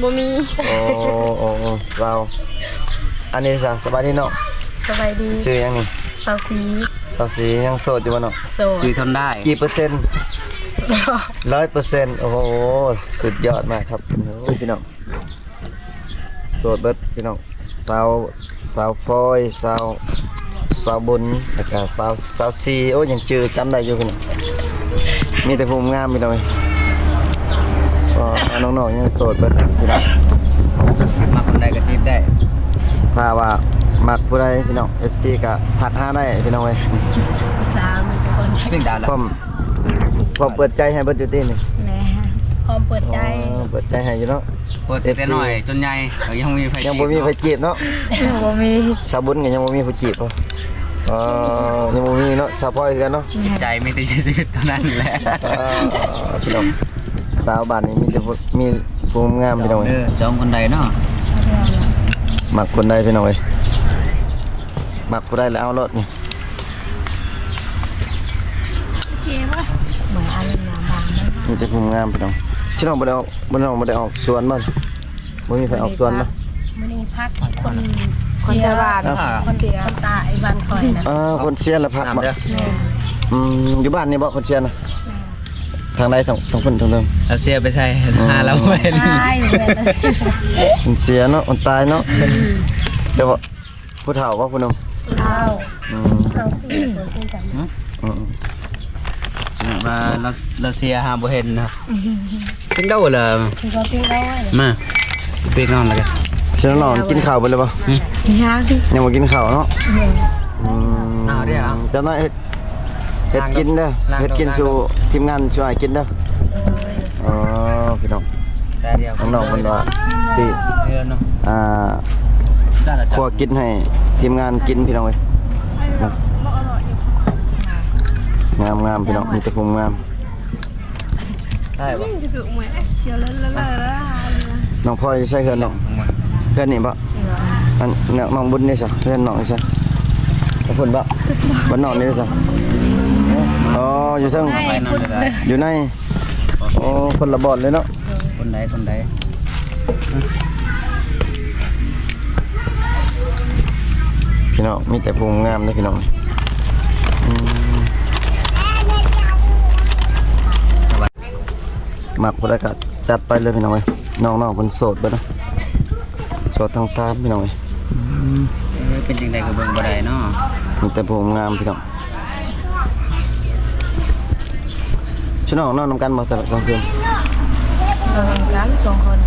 ບໍ່ມີ. ໂອ້ ໂອ້ ໂອ້ ຊາວ ອັນນີ້ຊະ ສະບາຍດີເນາະ. ສະບາຍດີ. ຊື່ຫຍັງນີ້? ຊາວສີ່. ຊາວສີ່ ຍັງໂສດຢູ່ບໍ່ເນາະ? ໂສດ. ຊື່ທຳໄດ້. ກີ່ເປີເຊັນ? ຮ້ອຍເປີເຊັນ. ໂອ້ໂຫ ສຸດຍອດມາກຄັບ. ໂອ້ຍ ພີ່ນ້ອງ ໂສດເບິດພີ່ນ້ອງ. ຊາວ ຊາວພອຍ ຊາວ ຊາວບຸນ ແລ້ວກະຊາວ ຊາວສີ່. ໂອ້ຍ ຍັງຈື່ຈຳໄດ້ຢູ່ພີ່ນ້ອງ. ມີແຕ່ຜູ້ງາມພີ່ນ້ອງເອີຍ. ກໍນ້ອງໆຍັງໂສດເບິດພີ່ນ້ອງ. ມັກຄົນໃດກໍຈີບໄດ້. ຖ້າວ່າມັກຜູ້ໃດພີ່ນ້ອງ ເອັຟຊີ ກໍທັກຫາໄດ້ພີ່ນ້ອງເອີຍ. ສາມຄົນ ພິງດາລະ ພ້ອມ ພ້ອມເປີດໃຈໃຫ້ເບິດຢູ່ຕິນີ້? ແມ່ນ ພ້ອມເປີດໃຈ. ອໍ ເປີດໃຈໃຫ້ຢູ່ເນາະ. ເປີດແຕ່ນ້ອຍຈົນໃຫຍ່ ຍັງບໍ່ມີໃຜ ຍັງບໍ່ມີໃຜຈີບເນາະ. ຍັງບໍ່ມີ. ຊາວບຸນກໍຍັງບໍ່ມີຜູ້ຈີບບໍ່? ອໍ ຍັງບໍ່ມີເນາະ. ຊາວພອຍຄືກັນເນາະ. ແມ່ນ ໃຈມີແຕ່ຊີວິດເທົ່ານັ້ນແຫຼະ. ອໍ ພີ່ນ້ອງ ຊາວບ້ານນີ້ມີແຕ່ຜູ້ ມີຜູ້ງາມພີ່ນ້ອງເອີຍ. ຈອງຄົນໃດເນາະ? ມັກຄົນໃດພີ່ນ້ອງເອີຍ? ມັກຜູ້ໃດແລ້ວເອົາໂລດນີ້. ໂອເຄບໍ່? ເບິ່ງອັນນີ້ນະ ບາງ ມີແຕ່ຜູ້ງາມພີ່ນ້ອງ. ພີ່ນ້ອງບໍ່ໄດ້ອອກ ບໍ່ ນ້ອງບໍ່ໄດ້ອອກສວນບໍ່? ບໍ່ມີໃຜອອກສວນບໍ່? ມື້ນີ້ພັກຄົນ ຄົນໄທບ້ານ. ອ່າ ຄົນເສຍ ຄົນຕາຍບ້ານຂ້ອຍນະ. ອ່າ ຄົນເສຍລະພັກບໍ່? ແມ່ນ. ອືມ ຢູ່ບ້ານນີ້ບໍ່ຄົນເສຍນະ? ແມ່ນ. ທາງໃດ? ທາງ ທາງພຸ້ນ ທາງເດີມ. ລາວເສຍໄປໃສ? ອໍ ຫາລາວບໍ່ເຫັນ. ຄົນເສຍເນາະ ຄົນຕາຍເນາະ. ອືມ ແຕ່ວ່າ ຜູ້ເຖົ້າບໍ່ຜູ້ໜຸ່ມ? ຜູ້ເຖົ້າ. ອືມ ຜູ້ເຖົ້າຄືກັນ. ອືມ ອືມ ວ່າລາວ ລາວເສຍຫາບໍ່ເຫັນນະ. ກິນເຂົ້າແລ້ວ? ກິນເຂົ້າ ກິນເຂົ້າ. ມາ ໄປນອນແລ້ວກັນ. ຊິນອນກິນເຂົ້າໄປແລ້ວບໍ່? ຫຶ ຍັງ ຍັງບໍ່ກິນເຂົ້າເນາະ. ອືມ ອືມ ເອົາເດີ ເອົາ ຈັກໜ້ອຍເຮັດ ເຮັດກິນເດີ ເຮັດກິນສູ່ທີມງານຊ່ວຍກິນເດີ. ອໍ ພີ່ນ້ອງ ນ້ອງໆເພິ່ນວ່າຊິ ອ່າ ຄົວກິນໃຫ້ທີມງານກິນ ພີ່ນ້ອງເອີຍ. ງາມໆ ພີ່ນ້ອງ ມີແຕ່ຜູ້ງາມ. ໄດ້ບໍ່? ນ້ອງພອຍຢູ່ໃສເຮືອນນ້ອງ? ເຮືອນນີ້ບໍ່? ອັນ ນ້ອງບຸນນີ້ຊະ ເຮືອນນ້ອງນີ້ຊະ? ທາງພຸ້ນບໍ່? ບ້ານນອກນີ້ຊະ? ອໍ ຢູ່ເທິງ ຢູ່ໃນ. ໂອ້ ຄົນລະບ່ອນເລີຍເນາະ. ຄົນໃດ ຄົນໃດ? ພີ່ນ້ອງ ມີແຕ່ຜູ້ງາມເດ້ພີ່ນ້ອງ. ອືມ ມັກຜູ້ໃດກໍຈັດໄປເລີຍພີ່ນ້ອງເອີຍ. ນ້ອງໆເພິ່ນໂສດເບິດນະ ໂສດທັງສາມພີ່ນ້ອງເອີຍ. ອືມ ເອີ ເປັນຈັ່ງໃດກໍເບິ່ງບໍ່ໄດ້ເນາະ. ມີແຕ່ຜູ້ງາມພີ່ນ້ອງ. ຊຸມນ້ອງນອນນຳກັນບໍ່ແຕ່ລະກາງຄືນ? ນອນນຳກັນສອງຄົນ.